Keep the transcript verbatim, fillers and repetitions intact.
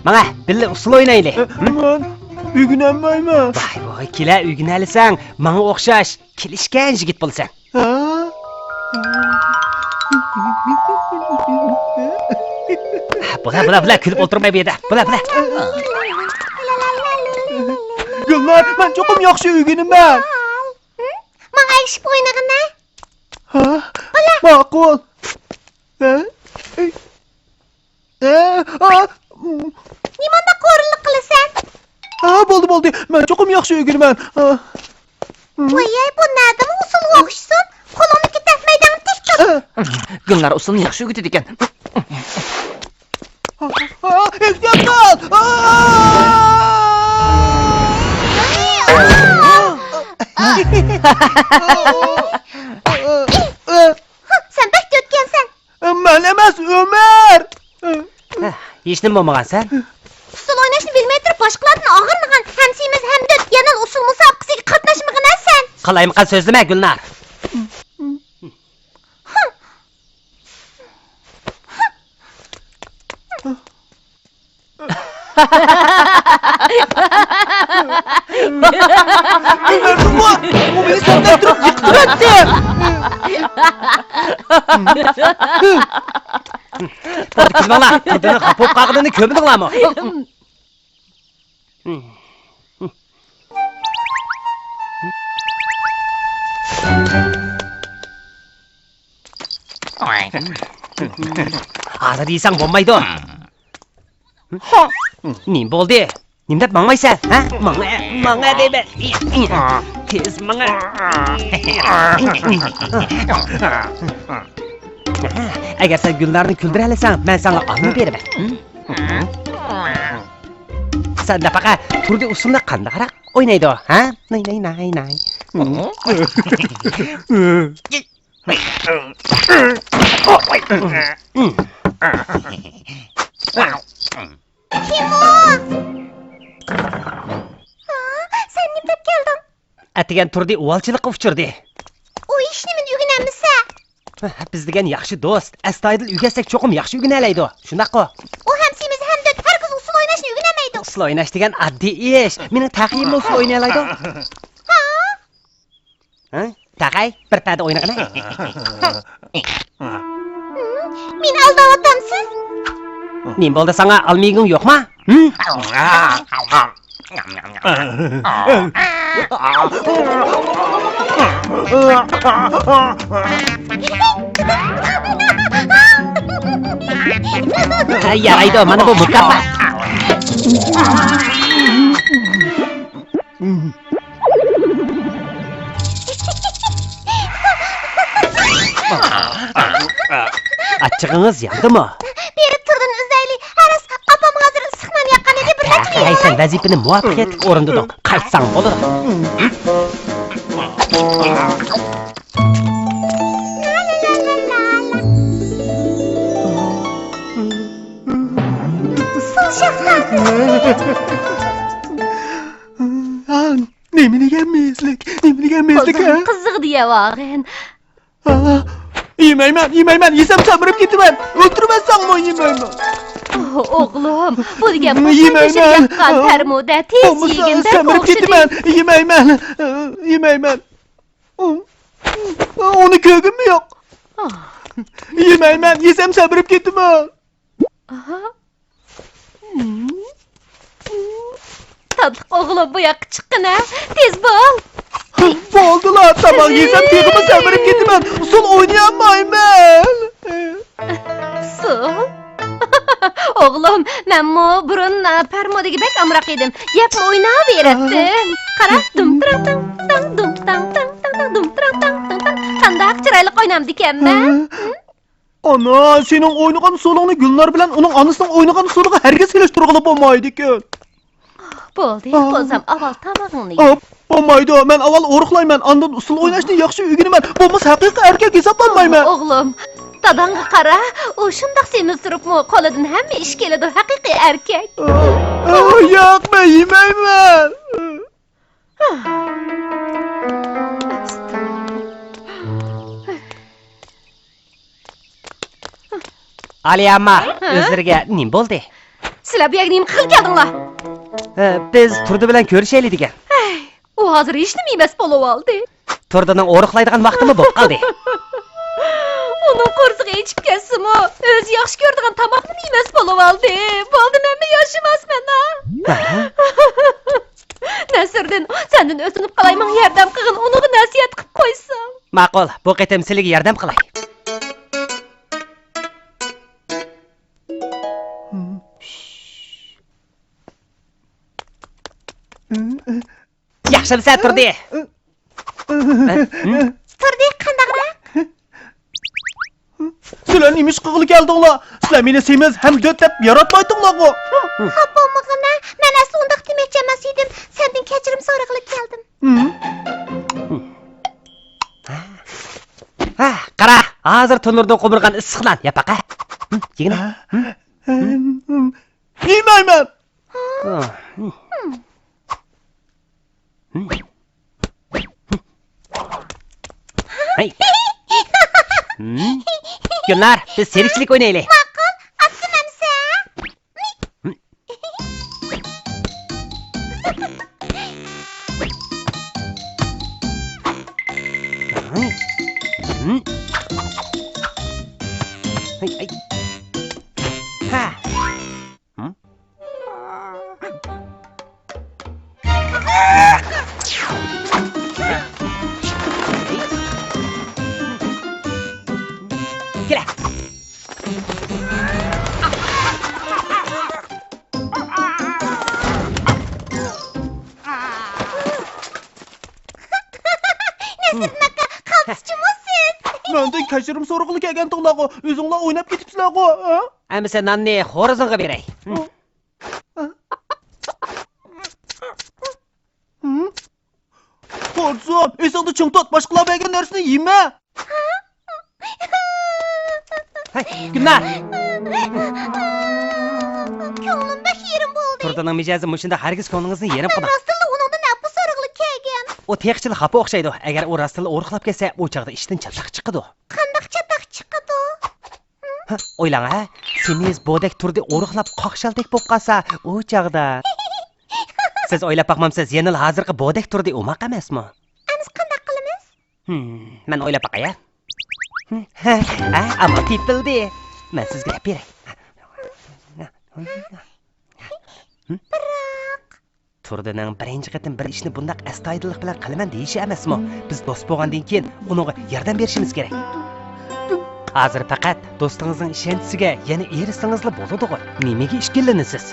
ماڭە، بىللە ئۇسسۇل ئوينايلى. ئە، مەن ئۆگىنەلمەيمەن. ۋاي، ۋاي، كېلە ئۆگىنەلىسەڭ، ماڭا ئوخشاش كېلىشكەن يىگىت بولىسەن. ھە؟ بۇلا، بۇلا، بۇلا، كۈلۈپ ئولتۇرماي بۇ يەردە. بۇلا، بۇلا. گۈلنار، مەن چوقۇم ياخشى ئۆگىنىمەن. ھە؟ ماڭا ئەگىشىپ ئوينىغىنە. ھە؟ بۇلا. ماقۇل. ھە؟ ئە، ئا، نېمانداق ھورۇنلۇق قىلىسەن؟ ھە، بولدى، بولدى. مەن چوقۇم ياخشى ئۆگىنىمەن. ھە. ۋايەي، بۇ نەدىمۇ ئۇسسۇلغا ئوخشىسۇن؟ قولۇڭنى كېتەرتمەيدىغىنى تىك تۇت. ھە. گۈلنار ئۇسسۇلنى ياخشى ئۆگىتىدىكەن. ھە، ئېھتىيات قىل! سەن بەك تۆتكەنسەن. مەن ئەمەس، ئۆمەر! ھە، ھېچنېمە بولمىغانسەن. ئۇسسۇل ئويناشنى بىلمەي تۇرۇپ، باشقىلاردىن ئاغرىنىدىغان ھەمسىيىمىز ھەمدۇت يەنىلا ئۇسسۇل مۇسابىقىسىگە قاتناشمىغىن ھە سەن! قالايمىقان سۆزلىمە، گۈلنار. ئۇ مېنى سەتلەشتۈرۈپ يىقىتىۋەتتى! بولدى، كۈلمەڭلار! قىزنىڭ خاپا بولۇپ قالغىنىنى كۆرمىدىڭلارمۇ؟ ھازىر يېسەڭ بولمايدۇ. نېمە بولدى؟ نېمە دەپ ماڭمايسەن؟ ھە؟ ماڭا، ماڭا دەيمەن. تېز ماڭا. ئەگەر سەن گۈلنارنى كۈلدۈرەلىسەڭ، مەن ساڭا ئالما بېرىمەن. سەن نەپەقە تۇردى ئۇسسۇلنى قانداقراق ئوينايدۇ، ھە؟ ناي، ناي، ناي، ناي. كىم ئۇ؟ ھا، سەن نېمە دەپ كەلدىڭ؟ ئەتىگەن تۇردى ئۇۋالچىلىققا ئۇچرىدى. ئۇ ھېچنېمىنى ئۆگىنەلمىسە. بىز دېگەن ياخشى دوست، ئەستايىدىل ئۆگەتسەك چوقۇم ياخشى ئۆگىنەلەيدۇ. شۇنداققۇ؟ ئۇ ھەمسىيىمىز ھەمدۇت ھەرگىز ئۇسسۇل ئويناشنى ئۆگىنەلمەيدۇ. ئۇسسۇل ئويناش دېگەن ئاددىي ئىش. مېنىڭ تەخىيىممۇ ئۇسسۇل ئوينىيالايدۇ. ھا؟ ھە؟ تەخەي، بىر پەدە ئوينىغىنە. مېنى ئالداۋاتامسىز؟ نېمە بولدى ساڭا، ئالما يېگۈڭ يوقما؟ ھىم؟ يارايدۇ، مانا بۇ مۇكاپات. ئاچچىقىڭىز ياندىمۇ؟ بېرىپ تۇردىن ئىزدەيلى. ھەرىس، ئاپام ھازىر ئىسسىق نان ياققان ئىدى، بىرنەچچە ھەي، سەن ۋەزىپىنى مۇۋەپپەقىيەتلىك ئورۇندىدىڭ. قايتساڭ بولىدۇ. نېمە دېگەن مېزلىك، نېمە دېگەن مېزلىك، ھە؟ قىزىق دېيەۋاغىن. ھا، يېمەيمەن، يېمەيمەن، يېسەم سەمرىپ كېتىمەن. ئۆلتۈرۈۋەتسەڭمۇ يېمەيمەن. ئوغلۇم، بۇ دېگەن پۇشۇيمەن. يېمەيمەن. ياققان پەرمۇدە تېز يېگىندەك ئوخشىدى. يېمەيمەن، يېمەيمەن. ئۇنى كۆرگۈممۇ يوق. يېمەيمەن، يېسەم سەمرىپ كېتىمەن. تاتلىق ئوغلۇم، بۇ ياققا چىققىنە، تېز بول. بولدىلا، تاماق يېسەم تېخىمۇ سەمرىپ كېتىمەن، ئۇسسۇل ئوينىيالمايمەن. ئۇسسۇل؟ ئوغلۇم، مەنمۇ بۇرۇن، ئە، پەرمۇدىگە بەك ئامراق ئىدىم، يەپمۇ ئويناۋېرەتتىم. قارا، دۇم تىرىڭ تىڭ تاڭ، دۇم تاڭ تىرىڭ تىڭ تاڭ، دۇم تىرىڭ تاڭ تىڭ تاڭ. قانداق چىرايلىق ئوينامدىكەنمەن؟ ئانا، سېنىڭ ئوينىغان ئۇسسۇلۇڭنى گۈلنار بىلەن ئۇنىڭ ئانىسىنىڭ ئوينىغان ئۇسسۇلىغا ھەرگىز سېلىشتۇرغىلى بولمايدىكەن. بولدى، بولسام ئاۋۋال تامىقىڭنى يە. بولمايدۇ، مەن ئاۋۋال ئورۇقلايمەن، ئاندىن ئۇسسۇل ئويناشنى ياخشى ئۆگىنىمەن، بولمىسا ھەقىقىي ئەركەك ھېسابلانمايمەن. ئوغلۇم، داداڭغا قارا، ئۇ شۇنداق سېمىز تۇرۇپمۇ قولىدىن ھەممە ئىش كېلىدۇ، ھەقىقىي ئەركەك. ياق، مەن يېمەيمەن. ئالىيە ئامما، ھە؟ ئۆزلىرىگە نېمە بولدى؟ سىلەر بۇ يەرگە نېمە قىلغىلى كەلدىڭلار؟ ھە، بىز تۇردى بىلەن كۆرۈشەيلى دېگەن. ھەي، ئۇ ھازىر ھېچنېمە يېمەس بولۇۋالدى. تۇردىنىڭ ئورۇقلايدىغان ۋاقتىمۇ بولۇپ قالدى. ئۇنىڭ قورسىقى ئېچىپ كەتسىمۇ، ئۆزى ياخشى كۆرىدىغان تاماقنىمۇ يېمەس بولۇۋالدى. بولدى، مەنمۇ ياشىماسمەن ھا. ھە؟ نەسىردىن، سەندىن ئۆتۈنۈپ قالاي، ماڭا ياردەم قىلغىن، ئۇنىڭغا نەسىھەت قىلىپ قويسام. ماقۇل، بۇ قېتىم سىلىگە ياردەم قىلاي. ياخشىمۇسەن، تۇردى؟ تۇردى، قانداقراق؟ سىلەر نېمە ئىش قىلغىلى كەلدىڭلار؟ سىلەر مېنى سېمىز ھەم دۆت دەپ ياراتمايتتىڭلارغۇ. خاپا بولمىغىنە، مەن ئەسلى ئۇنداق دېمەكچى ئەمەس ئىدىم. سەندىن كەچۈرۈم سورىغىلى كەلدىم. ھە، قارا، ھازىر تونۇردىن قومۇرغان ئىسسىق نان، ياپاق ھە. يېگىنە. يېمەيمەن. ھەي. گۈلنار، بىز تىرىكچىلىك ئوينايلى. ماقۇل، ئاتتىم ئەمسە. ھەي، ھەي. ھە. كېلە. نەسىردىن ئاكا، قالتىسچىمۇ سىز؟ مەندىن كەچۈرۈم سورىغىلى كەلگەنتىڭلارغۇ، ئۆزۈڭلار ئويناپ كېتىپسىلەرغۇ، ھە؟ ئەمىسە ناننى خورىزىڭغا بېرەي. ھە؟ خورزۇم، ئېسىڭدە چىڭ تۇت، باشقىلار بەرگەن نەرسىنى يېمە. ھەي، گۈلنار! كۆڭلۈم بەك يېرىم بولدى. تۇردىنىڭ مىجەزى مۇشۇنداق، ھەرگىز كۆڭلىڭىزنى يېرىم قىلماڭ. راستتىنلا ئۇنىڭدىن ئەپۇ سورىغىلى كەلگەن. ئۇ تېخىچىلا خاپا ئوخشايدۇ. ئەگەر ئۇ راستتىنلا ئورۇقلاپ كەتسە، ئۇ چاغدا ئىشتىن چاتاق چىقىدۇ. قانداق چاتاق چىقىدۇ؟ ھە، ئويلاڭ ھە، سېمىز بودەك تۇردى ئورۇقلاپ قاقشالدەك بولۇپ قالسا، ئۇ چاغدا. سىز ئويلاپ باقمامسىز، يەنىلا ھازىرقى بودەك تۇردى ئوماق ئەمەسمۇ؟ ئەمىسە قانداق قىلىمىز؟ ھىم، مەن ئويلاپ باقاي ھە. ھە، ھە، ئامال تېپىلدى. مەن سىزگە دەپ بېرەي. بىراق. تۇردىنىڭ بىرىنچى قېتىم بىر ئىشنى بۇنداق ئەستايىدىللىق بىلەن قىلىمەن دېيىشى ئەمەسمۇ؟ بىز دوست بولغاندىن كېيىن ئۇنىڭغا ياردەم بېرىشىمىز كېرەك. ھازىر پەقەت دوستىڭىزنىڭ ئىشەنچىسىگە يەنە ئېرىشسىڭىزلا بولىدىغۇ. نېمىگە ئىككىلىنىسىز؟